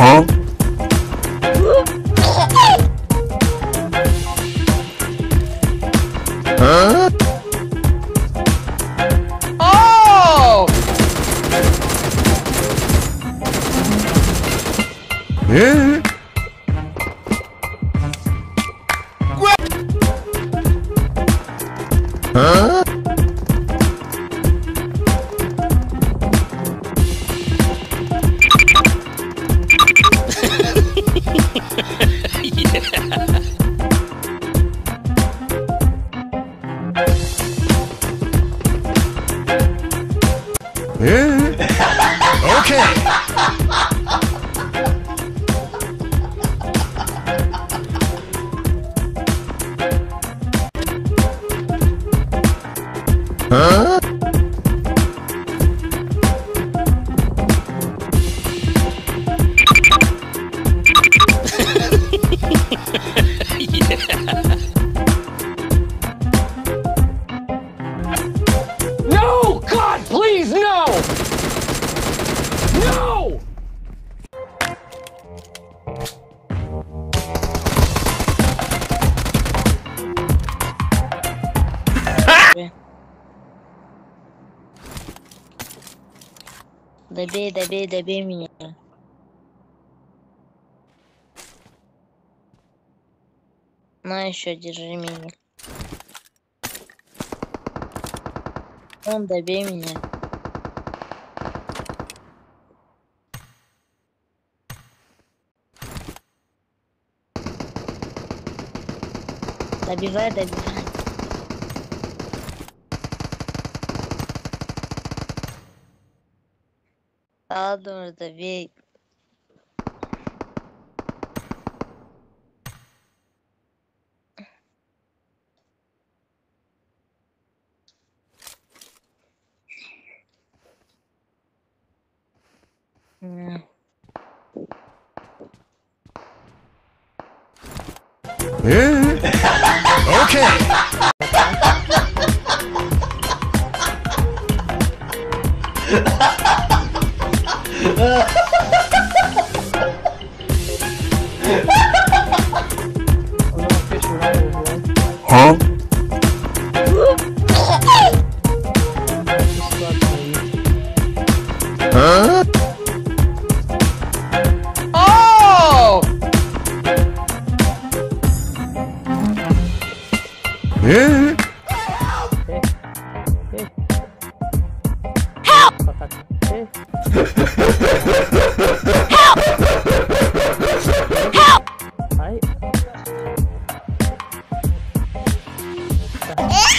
Huh? Huh? Oh! Yeah. Huh? Yeah. Okay. Huh? No! God, please, no! No! Добей, добей, добей меня. На еще, держи меня. Он, добей меня. Добивай, добивай. Ладно, добей. Yeah. Okay. Huh? Huh? Oh! Yeah. Help! Help! Help!